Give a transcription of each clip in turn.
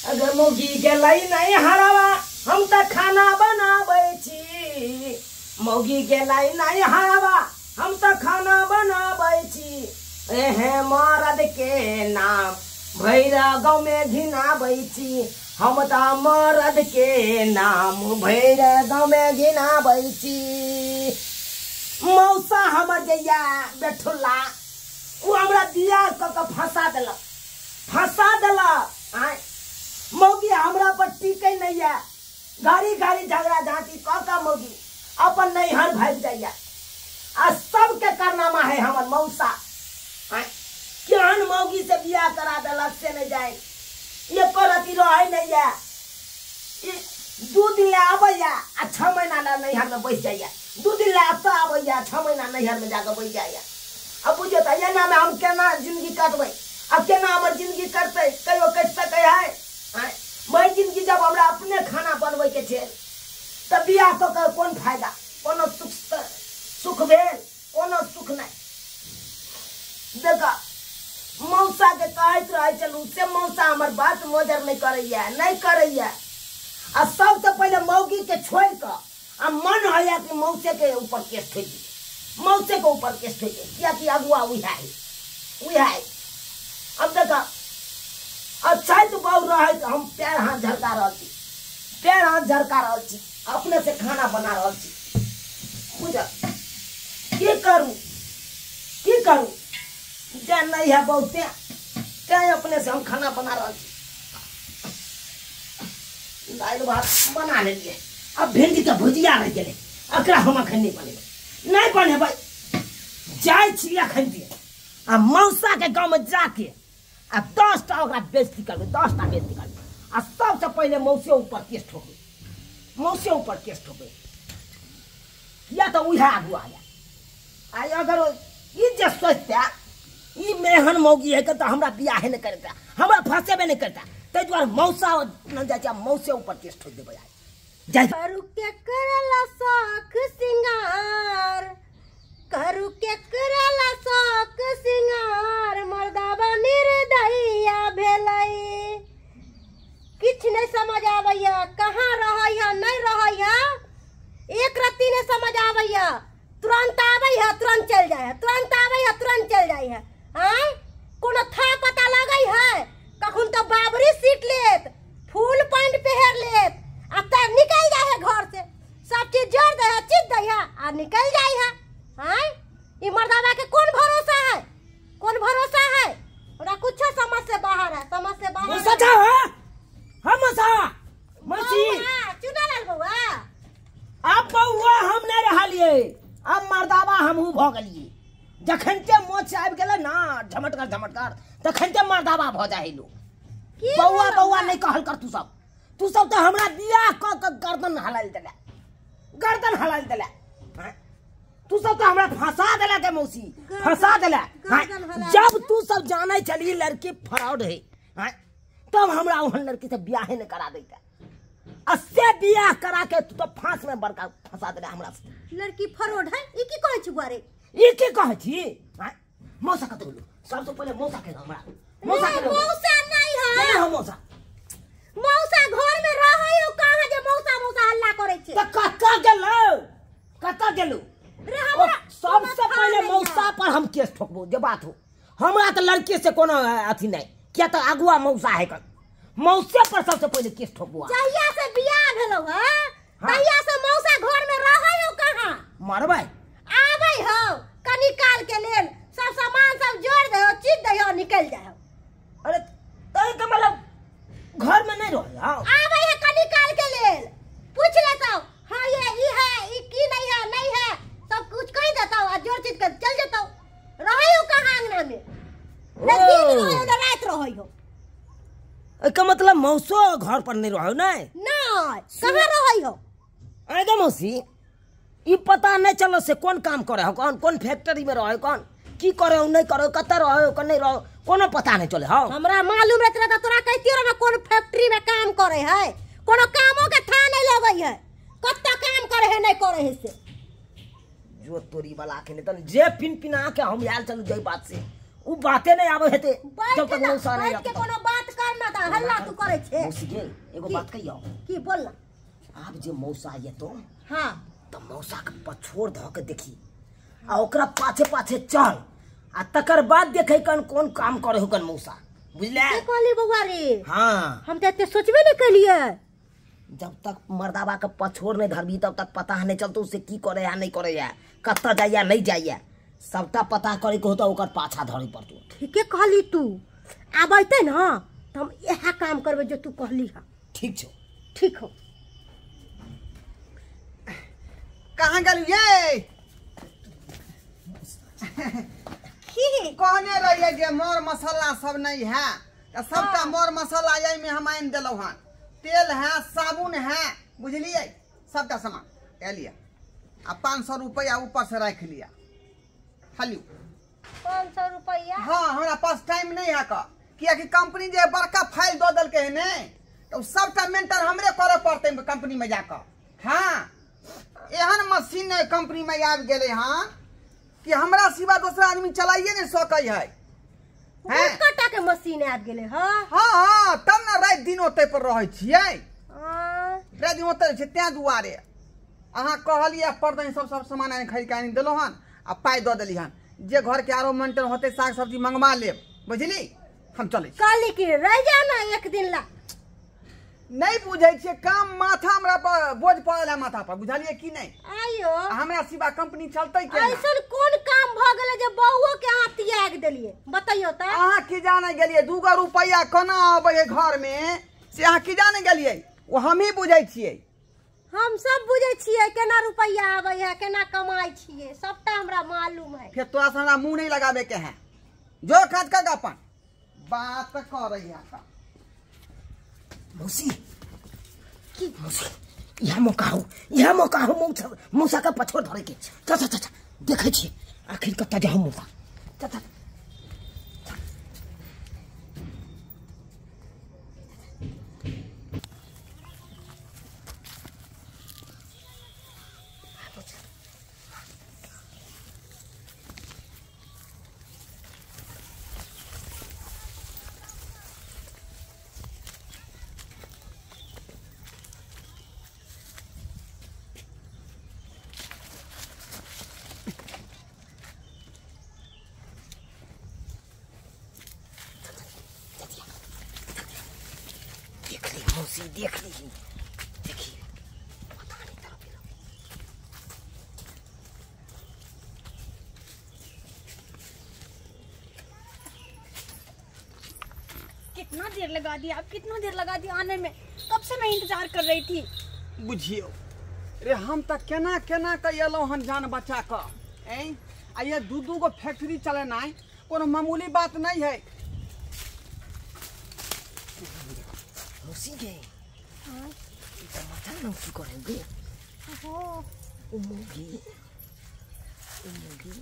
अगर मौगी गेलै नहीं हरावा हम त खाना बनाबै छी, मौगी गेलै नहीं हरावा हम त खाना बनाबै छी, एहे मरद के नाम भैरा गाँव में घिनाबै छी, हम त मरद के नाम भैरा गाँव में घिनाबै छी। मौसा हमर जैया बेठुल्ला उ हमरा बियाह क के फंसा देलक, फंसा देलक। आय मौगी हमरा पर टिकै नहीं है, घड़ी घड़ी झगड़ा झांटी क के मौगी अपन नैहर भागि जाइया। आ सबके कारनामा है हमर मौसा। आय केहन मौगी से बियाह करा देलक से नहीं जाए, एको रति रहै नहीं है, 2 दिन ले आबैया आ 6 महीना ला नैहर में बैस जाइया, 2 दिन ले एतऽ आबैया 6 महीना नैहर में जाके बैस जाइया। अब बुझियौ तऽ एना में हम केना जिंदगी काटबै, अब केना हमर जिंदगी कटतै, कहियो कटि सकै है? आँय भरि जिंदगी जब हमरा अपने खाना बनबै के छै तऽ बियाह कऽ के कोन फायदा? कोनो सुख सुख भेल? कोनो सुख नहि। देख मौसा के कहैत रहै छलहुँ से मौसा हमर बात मोजर नहि करैया, नहि करैया। आ सबसे पहिले मौगी के छोड़ि कऽ आ मन होइया कि मौसे के ऊपर केस ठोकि दी, मौसे के ऊपर केस ठोकि, कियाकि अगुआ उएह है, उएह है। अब देख अच्छा तो बहु रहे हम पैर हाथ झरका रहल छी, पैर हाथ झरका रहल छी, अपने से खाना बना रहल छी। बुझल की करू, की करू, जे नहीं है बहुते तैं अपने से हम खाना बना रहल छी। दालि भात बना लेलियै, अब भिंडी के भुजिया रहि गेलै, एकरा हम अखन नहि बनेबै, नहि बनेबै, जाइ छी अखन के आ मौसा के गाँव में जाके आ 10 टा ओकरा बेइज्जती करबै, 10 टा बेइज्जती करबै। आ सबसे पहिले मौसे ऊपर केस ठोकबै, मौसे ऊपर केस ठोकबै, किया तऽ उएह आगू आया। आ अगर ई जे सोचतै ई मेहन मौगी है तऽ हमरा बियाहे नहि करतै, हमरा फंसेबे नहि करतै, ताहि दुआरे मौसा न जाइ छै, मौसे ऊपर केस ठोकि देबै। आइ जाइ करू के करला शौक सिंगार, करू के करला शौक सिंगार, मर्दाबा निर्दयिया भेलै। किछु नहीं समझ आबैया, कहाँ रहैया नहीं रहैया, एक रत्ती नहीं समझ आबैया। तुरंत आबैया तुरंत चलि जाइया, तुरंत आबैया तुरंत चलि जाइया। आँय कोनो था पता लगै है? कखन तऽ बाबरी सीट लेत, फुल पैंट पहिर लेत आ तब निकलि जाइ है घर से, सब चीज जोड़ दै है, चीज दै है आ निकलि जाइ है। आँय ई मर्दाबा के कौन भरोसा है, कौन भरोसा है? ओकरा कुछो समझ से बाहर है, समझ से बाहर मौसा जाओ। हाँ मौसा, मौसी चुनालाल बौआ, अब बौआ हम नहीं रहलियै, अब मर्दाबा हमहूँ भऽ गेलियै। जखन के मोछ आबि गेलै ना झमटगर झमटगर तखन के मर्दाबा भऽ जाइ लोक। बौआ बौआ नहीं कहल कर, तू सब, तू सब तऽ हमरा बियाह कऽ के गर्दन हलाइल देले, गर्दन हलाइल देले। तू सब तऽ हमरा फंसा देला के मौसी, फंसा देला। जब तू सब जानै छली लड़की फ्रॉड है तब हमरा ओहन लड़की से बियाहे नहीं करा दैता, आ से बियाह करा के तू तो फांस में बड़का फंसा देला हमरा से। लड़की फ्रॉड है ई की कहै छी बुआ रे? ई की कहै छी? मौसा कतऽ गेलौ? सबसे पहिले मौसा के हमरा, मौसा के मौसा नहीं है, नहीं हो मौसा, मौसा घर में रहै हो कहाँ जे मौसा मौसा हल्ला करै छै? त कतऽ गेलौ, कतऽ गेलौ रे? हमरा सबसे पहिले मौसा पर हम केस ठोकबो जे बात हो। हमरा तऽ लड़की से कोनो अथी नहीं, किया तऽ अगुआ मौसा है, कन मौसे पर सबसे पहिले केस ठोकबो। जहिया से बियाह भेलौ है तहिया से मौसा घर में रहै हो कहाँ? मरबै आबै हो कनी काल के लेल, सब सामान सब जोड़ दे हो, चीज दे हो, निकल जाए हो। अरे तै के मतलब घर में नहीं रहे? हां आबै है कनी काल के लेल, पूछ लेतौ हां ये ई है ई की नहीं है, नहीं है सब कुछ कहि देतौ आ जोड़ चीज के चल जेतौ। रहै हो कहाँ अंगना में? न दिन रहै हो न रात रहै हो। एकर मतलब मौसो घर पर नहीं रहो? नहीं नहीं कहाँ रहै हो? अरे मौसी ई पता नहीं चलो से कौन काम करे हो, कौन कौन फैक्ट्री में रहे, कौन की करे हो नहीं करे हो, कतऽ रहे हो नहीं रहो, कोनो पता नहीं चले। हाँ हमरा मालूम रहत रहे तोरा कहतियो रहे कौन फैक्ट्री में काम करे है, कोनो कामो के था नहीं लगै है, कतऽ काम करे है नहीं करे है से। जो तोरी वाला के नहीं तन जे पिन पिना के हम आयल चलू जई बात से उ बाते नहीं आवे हेते जब तक मौसा नहीं बैठ के कोनो बात करना त हल्ला तू करै छे। मौसी गे एगो बात कहियो। की बोल ना। आब जे मौसा येतो हां त मौसा के पछोड़ ध के देखी आ ओकरा पाछे पाछे चल आ तकर बाद देखै कन कोन काम करे हो कन मौसा, बुझले? की कहली बौआ रे? हां हम त एते सोचबे नै केलिए। जब तक मर्दाबा के पछोड़ नहीं धरबी तब तक पता नहीं चलतो उसे की करे या नहीं करे या कत्ता जाइया नहीं जाइया, सबटा पता करे के होता ओकर पाछा धरे पड़तो। ठीके कहली तू। आब अइते न त हम इएह काम करबै जो तू कहली हा। ठीक छौ। ठीक हो। कहाँ गेलु ये? की कहने रहिए जे मोर मसाला सब नहीं है त सबटा मोर मसाला एहि में हम आनि देलहुँ हन। तेल है, साबुन है, बुझलिए सबटा सामान ए लिया आ 500 रुपया ऊपर से राखि लिया। खाली 500 रुपया? हाँ हमरा पास टाइम नहीं है का, कियाकि कंपनी जे बड़का फाइल दऽ देलकै है ने तो सबटा मेंटेन हमरे करे पड़तै कंपनी में जाकर। हाँ एहन मशीन कंपनी में आबि गेलै हन कि हमरा सिवा दोसरा आदमी चलाइए नहीं सकै है। बड़का के मशीन आबि गेलै। हाँ हाँ हाँ तब ने राति दिन ओतै पर रहै छियै, राति दिन ओतै रहै छियै, तें दुआरे अहाँ कहलियै परदन सब सब सामान आनि खरीद के आनि देलहुँ हन आ पाइ दऽ देली हन। जे घर के आरो मेंटेन होतै साग सब्जी मंगवा लेब, बुझली? हम चलै छी। कहली कि रहि जा ना एक दिन ला। नहीं बुझै छियै काम माथा हमरा पर बोझ पड़ल है माथा पर, बुझलियै कि नहीं? आइयो हमरा सिवा कंपनी चलतै केना? ऐसन कोन काम भ गेलै जे बउओ के अहाँ त्याग देलियै बतैयो त? अहाँ की जाने गेलियै 2 रुपैया कोना अबै है घर में से अहाँ की जाने गेलियै? ओ हमही बुझै छियै। हम सब बुझै छियै केना रुपैया आबै है केना कमाइ छियै, सबटा हमरा मालूम है। फेर तोरा से हमरा मुंह नहीं लगाबे के है, जो काज कर अपन बात करै है। मौसी की मौसी यह मौका हो, यह मौका हो मौसा मौसा का पछोड़ धरे के। चल चल चल देखै छी आखिर कत्ता जाऊ मौसा। चल चल मौसी देख ली, देखिए पता नहीं तरफ। कितना देर लगा दिया आप, कितना देर लगा दिया आने में, कब से मैं इंतजार कर रही थी। बुझियो रे हम त केना केना के एलहुँ हन जान बचा क। आ ये 2-2 गो फैक्ट्री चलेनाइ कोनो मामूली बात नहीं है। मौसी गे ई त माथा न की करेंगे? हो ओ मौगी ओ मौगी।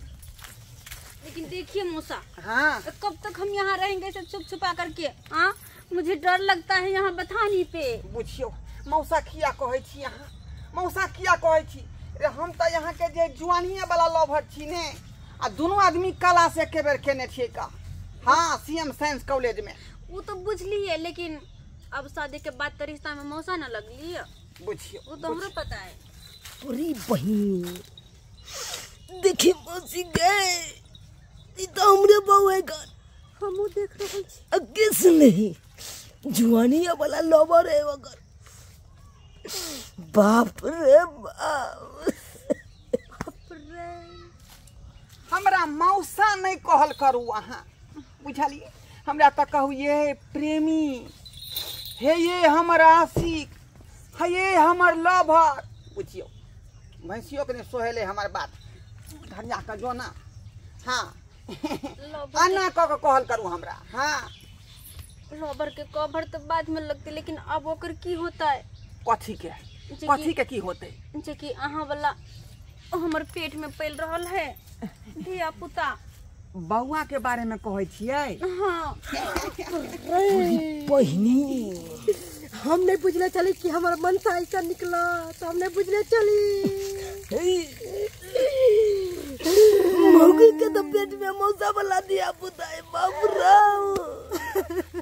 लेकिन देखिए मौसा, हाँ कब तक हम यहाँ रहेंगे सब छुप छुपा करके? हाँ मुझे डर लगता है यहाँ बथानी पे। बुझियो मौसा किया कहै छी अहाँ, मौसा किया कहै छी रे? हम त यहाँ के जे जुआनिए वाला लवर छी ने आ दुनू आदमी कला से एके बेर केने छियै का। हाँ सीएम साइंस कॉलेज में। वो तो बुझलिए लेकिन अब शादी के बाद तो रिश्ता में मौसा न लगली। बुझियो वो तो हमरो पता है। अरे बहिन देखी मौसी गए ई तो हमरे बहू है गन। हमहू देख रहल छी। अकेस नहीं जुआनिया वाला लवर है मगर बाप रे बाप। बाप रे हमरा मौसा नहीं कहल करू अहाँ, बुझलिए? हमरा त कहू ये प्रेमी हे, ये हमर आशिक हे, ये हमर लवर। बुझियो भैंसियो के नहीं सोहेले हमार बात धनिया का जो ना। हाँ आना कह के कहल करू हमरा। हाँ लवर के कवर तो बाद में लगते लेकिन अब ओकर की होता है? कथी के कथी के की होते? जे कि अहाँ वाला हमर पेट में पैल रहल है धिया पुता। बउआ के बारे में कहै छियै? हाँ बहिनी हम नहीं बुझले चली कि हमार मनसा ऐसा निकला, तो हम नहीं बुझले चली। मौगी के तो पेट में मौसा वाला दिया पुता है। बाप रे।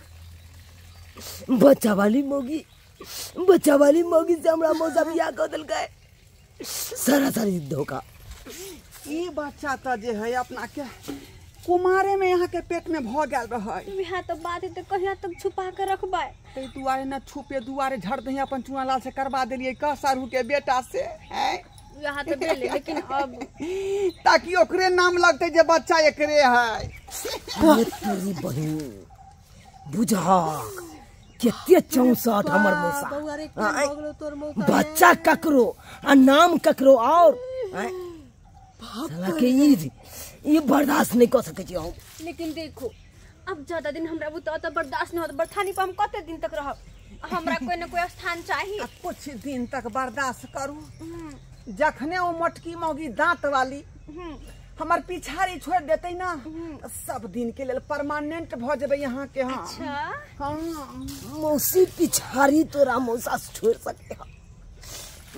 बच्चा वाली मौगी, बच्चा वाली मौगी से हमरा मौसा बियाह कऽ देलकै। सरासरी धोखा। ई बच्चा तऽ जे है अपना के कुमारे में यहाँ के पेट में भ गेल रहै। इएह तऽ बात है, तऽ कहिया तक छुपा के रखबै? ताहि दुआरे न छुपे दुआरे झड़ दही अपन चुनालाल से करवा देलियै कह सारू के बेटा से हैं। यहाँ तऽ भेलै, लेकिन अब ताकि ओकरे नाम लगतै जे बच्चा एकरे है। तोरी बहिन बुझहक केते 64 हमर मौसा। बच्चा ककरो आ नाम ककरो और साला के ई बर्दाश्त नहीं कर सकै छी हम। लेकिन देखो अब ज्यादा दिन हमरा बुता त बर्दाश्त नहीं होत। बर्थानी पर हम कते दिन तक रहब? हमरा कोई न कोई स्थान चाहिए। कुछ दिन तक बर्दाश्त करू। जखने वो मोटकी मौगी दांत वाली हमर पिछाड़ी छोड़ देते ना, सब दिन के लेल परमानेंट भ जेबै यहाँ के। हाँ। अच्छा हाँ। मौसी पिछाड़ी तोरा मौसा छोड़ सके,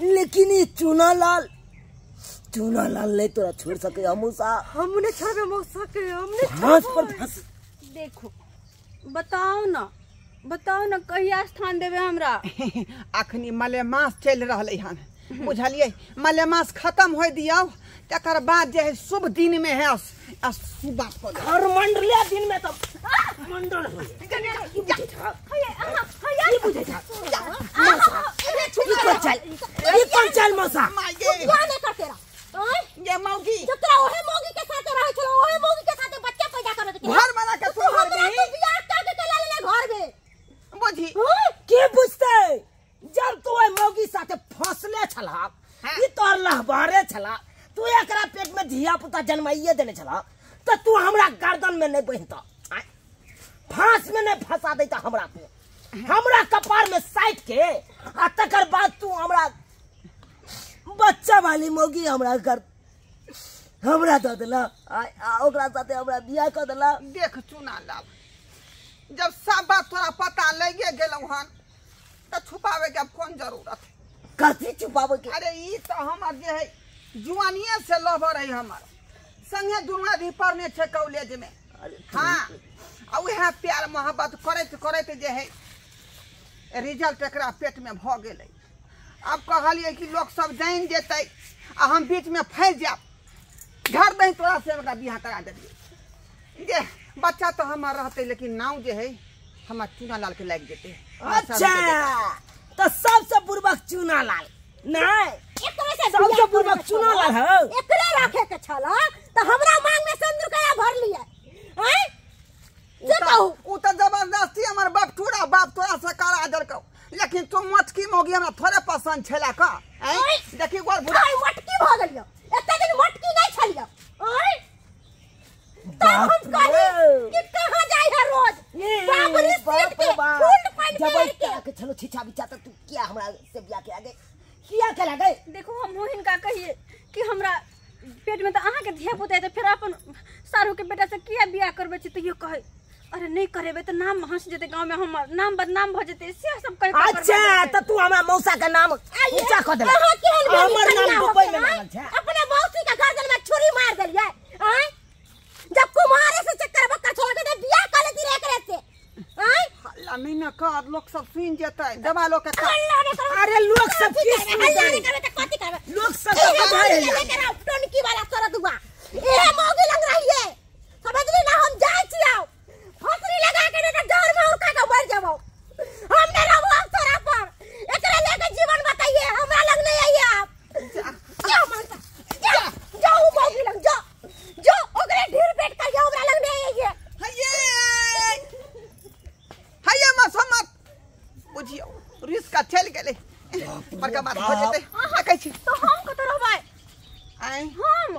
लेकिन ये चुनालाल, चुनालाल नहीं तोरा छोड़ सके मौसा। हम नहीं छोड़बे मौसा के, हम नहीं। फांस पर फांस। देखो बताओ ना, बताओ ना कहिया स्थान देबे हमरा? अखनी मलेमास चलि रहलै हन, बुझलियै? मलेमास खत्म होय दियौ तकर बाद जे है शुभ दिन में है शुभ बात कर हर मंडले दिन में तो मंडल हो। ई बुझै छ ई कोन चाल, ई कोन चाल मौसा? क्या नहीं करते रहा ये मौगी जब तोरा ओहे मौगी के साथ रहै छलो, ओहे मौगी के साथ बच्चा पैदा कर दे घर बना के तू घर में तू बियाह कर के चला ले घर में। बुझी के बुझतै? जब तू ओहि मौगी साथे फसले छला, ई तोहर लहबारे छला, तू एकरा पेट में धिया पुता जन्माइए देने छला, त तू हमरा गर्दन में नहीं बन्हता, फांस में नहीं फंसा देता हमरा को, हमरा कपार में साइट के, आ तकर बाद तू हमरा बच्चा वाली मौगी हमरा कर हमरा दऽ देला, आ ओकरा साथे हमरा बियाह कऽ देला। देख चुनालाल, जब सब बात तोरा पता लगे गेलौ हन त छुपावे के अब कौन जरूरत है? कथी छुपावे के? अरे ई तो हमर जे है जुआनिए से लवर है, हमर संगे दुनू आदमी पढ़ने छे कॉलेज में। हाँ, आ उएह प्यार मोहब्बत करैत करैत जे है रिजल्ट एकरा पेट में भ गेलै। अब कहलियै कि लोग सब जानि जेतै आ हम बीच में फंसि जायब। घर दही तोरा से एकरा बियाह करा देलियै। जे बच्चा तो हमर रहतै, लेकिन नाम जे है हमर चुनालाल के लागि जेतै। अच्छा तो सबसे बुर्बक चुनालाल नहीं, सबसे बुर्बक चुनालाल है। एकरे रखे के छला त हमरा मांग में सिंदूर कया भर लिया हैं? से कहू उ त जबरदस्ती हमर बाप टूरा बाप तोरा से करा देलकौ, लेकिन तू मोटकी मौगी हमरा थोड़े पसंद छला का हैं? देखी गोर बुढ़ा आई मोटकी भ गेलियो, एते दिन मोटकी नहीं छलियो। आय तब हम कही कि कहां जाय है रोज बाबरी सीट के फुल पैंट जब के छलो छिछा बिछा त तू क्या हमरा से बियाह के आगे किया के लगे? देखो हम हिनका कहिए कि हमरा पेट में तो अहाँ के धिया पुता है, तो फिर अपन सारू के बेटा से किया बियाह करबे छी? तो यो कहे अरे नहीं करेबे तो नाम हंस जेते गांव में, हमर नाम बदनाम भ जेते, से सब कहे। अच्छा त तू हमरा मौसा के नाम ऊंचा क देला, हमर नाम डुबई में लागल छै। अपने मौसी के गर्दन में छुरी मार देलियै। आय जब कुमारे से चक्कर बक्कर छोड़ के बियाह कर लेती रे एकरे से। आय हल्ला नहीं न कर, लोग सब सुन जेतै दबा लोग के। अरे लोग सब की हल्ला नहीं करबे त कथि करबे? लोग सब के भाई है टोनकी वाला सरदुआ एहे मौगी लग रही है, समझली ना? हम जाय छियौ फसरी लगा के नहीं त डर में उड़का के मर जेबौ। हम नहीं रहबो अब तोरा पर, एकरा लेके जीवन बताइए, हमरा लग नहीं आइए आप। जा मानता जा, जाओ मौगी लग जा, जो ओकरे ढेर पेट कर जाओ, हमरा लग नहीं आइए। हये हये मसमत बुझियो रिस्का चल गेलै, बड़का बात हो जेतै। देखै छी तो हम कत रहबै? आय हम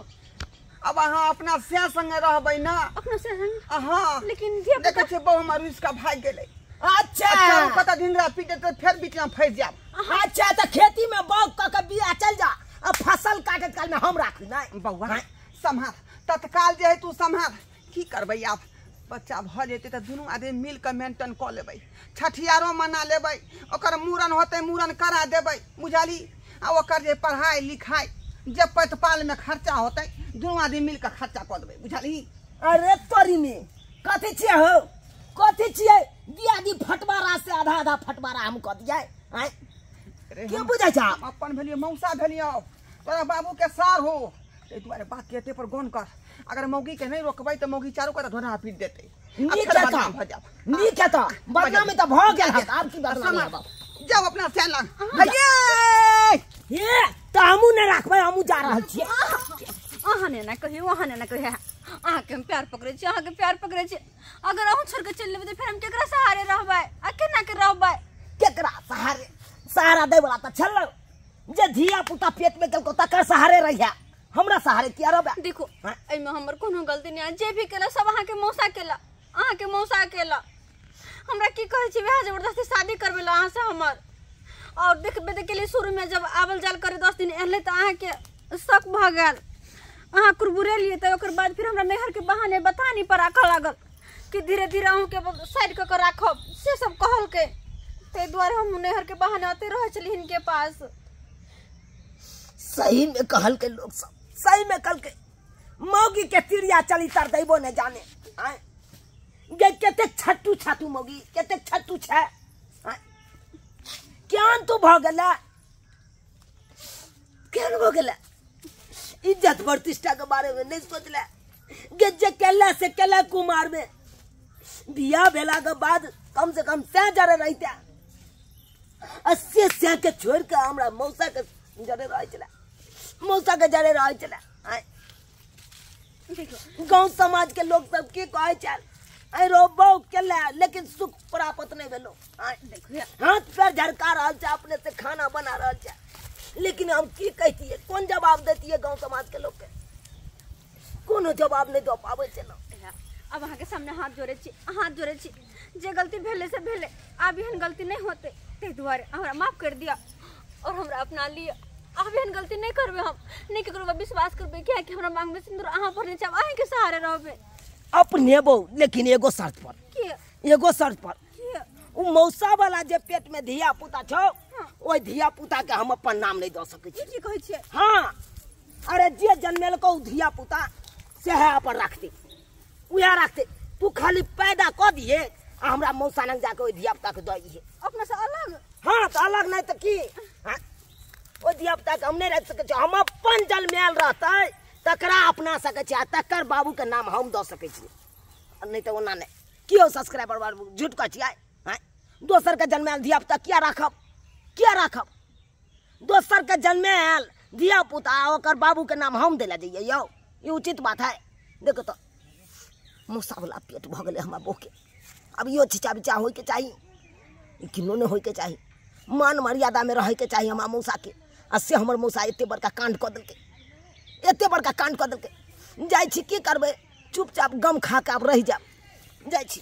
अब अहाँ अपना से संगे रहबै ना? अपना से संग? हाँ, लेकिन धिया देखै छी बहु हमर रिस्का भागि गेलै। अच्छा कत दिन रात पी जेतै फेर बीच में फंसि जायब। अच्छा त खेती में बाग क के बिया चल जा, आ फसल काटत काल में हम राखी नहीं। बौआ सम्हार तत्काल जे है तू सम्हार। की करबै आब? बच्चा भ जेतै तऽ दुनू आदमी मिल कऽ मेंटेन कऽ लेबै, छठियारो मना लेबै, ओकर मूड़न होतै मूड़न करा देबै, बुझली? आ ओकर जे पढ़ाई लिखाई जे पैतपाल में खर्चा होतै दुनू आदमी मिल कऽ खर्चा कऽ देबै, बुझली? अरे तोरी में कथी छियै हो, कथी छियै? दियादी फटवारा से आधा आधा फटवारा हम कऽ दियै। आँय के बुझै छ? अपन भेलियो मौसा भेलियो, तोरा बाबू के सार हो, ताहि दुआरे बात के एते पर गौन कर। अगर मौगी के नहीं रोकबै तऽ मौगी चारू कात ढोढा पीट देतै। नीक है तऽ, नीक है तऽ, बदनामी तऽ भऽ गेल हत, आब की बदनामी हेबऽ? जाउ अपना सैन लग। हे हे तऽ हमहूँ नहि राखबै, हमहूँ जा रहल छियै। अहाँ ने ना कहियो, अहाँ ने ना कहियो, अहाँके हम प्यार पकड़ै छी, अहाँके प्यार पकड़ै छी। अगर अहूँ छोड़ के चलि जेबै तऽ फेर हम केकरा सहारे रहबै आ केना के रहबै? केकरा सहारे? सहारा दै वाला तऽ छलै जे धिया पुता पेट में केलको तकर सहारे रहिया, हमरा सहारे किया रहबै? देखो एहिमे हमर कोनो गलती नहि, जे भी केला सब अहाँके मौसा केला, अहाँके मौसा केला। हमरा की कहै छी, वएह जबरदस्ती शादी करबेला अहाँ से हमर। और देखबे तऽ केलियै शुरू में जब आवल जाल करे 10 दिन एलै तऽ अहाँके शक भऽ गेल, अहाँ कुरबुरेलियै। तऽ ओकर बाद फिर हमरा नैहर के बहाने बतानी पर राखऽ लागल कि धीरे धीरे अहूँके साइड कऽ के राखब, से सब कहलकै। ताहि दुआरे हम नैहर के बहाने आते रहै छली हिनके पास। सही में कहलकै लोग सब, सही में कहलकै मौगी के तिरिया चलितर दैबो नहि जाने। आँय गे कतेक छट्टू छातू मौगी, कतेक छट्टू छै। केहन तू भऽ गेलै, केहन भऽ गेलै? इज्जत प्रतिष्ठा के बारे में नहीं सोचले। गे जे केला से केला कुमार में बियाह भेला के बाद कम से कम सै जरे रहिते, आ से सै के छोड़ के हमरा मौसा के जरे रहै छलै, मौसा के जरे रहै छलै। गाँव समाज के लोग सब की कहै छल, अरे रो बहु केला लेकिन सुख प्राप्त नहीं भेलो। हाथ पैर झरका रहल छै, अपने से खाना बना रहल छै, लेकिन हम की कहतियै, कोन जवाब देतियै गाँव समाज के लोग के? कोनो जवाब नहीं दऽ पाबै छै ना। अब अहाँके सामने हाथ जोड़ै छी, हाथ जोड़ै छी, जे गलती भेलै से भेलै, आब एहन गलती नहीं होतै, ताहि दुआरे हमरा माफ कर दिअ और हमरा अपना लिअ। आब एहन गलती नहीं करबै हम, नहीं केकरो पर विश्वास करबै, कियाकि हमरा मांग में सिंदूर अहाँ भरने छी, अहीँके सहारे रहबै। अपनेबो लेकिन एगो शर्त पर। की? एगो शर्त पर। उ मौसा वाला जे पेट में धिया पुता छौ, ओहि धिया पुता के हम अपन नाम नहीं दऽ सकै छी। की कहै छियै? हाँ, अरे जे जन्मेलको उ धिया पुता सएह अपन राखतै, उएह राखतै। तू खाली पैदा कऽ दिहे आ हमरा मौसा लग जाके ओहि धिया पुता के दऽ दिहे। अपना से अलग? हाँ तऽ अलग नहीं तऽ की? हाँ, ओहि धिया पुता के हम नहीं राखि सकै छी। हम अपन जन्मायल रहतै तकरा अपना सकै छी आ तकर बाबू के नाम हम दऽ सकै छी, नहीं तऽ ओना नहि। की हो सब्सक्राइबर बाबू झूठ कहै छियै? आँय, दोसर के जन्मायल धिया पुता किया राखब, किया राखब? दोसर के जन्मायल धिया पुता ओकर बाबू के नाम हम दै लए जइयै? यौ ई उचित बात है? देखो तऽ मौसा वाला पेट भऽ गेलै हमरा बहू के, अब इहो छिचा बिचा होइके चाही, किनो नहि होइके चाही, मान मर्यादा में रहैके चाही हमरा मौसा के। आ से हमर मौसा एते बड़का कांड कऽ देलकै, एते बड़का कांड कऽ देलकै। जाइ छी की करबै, चुपचाप गम खा के आब रहि जायब, जाइ छी।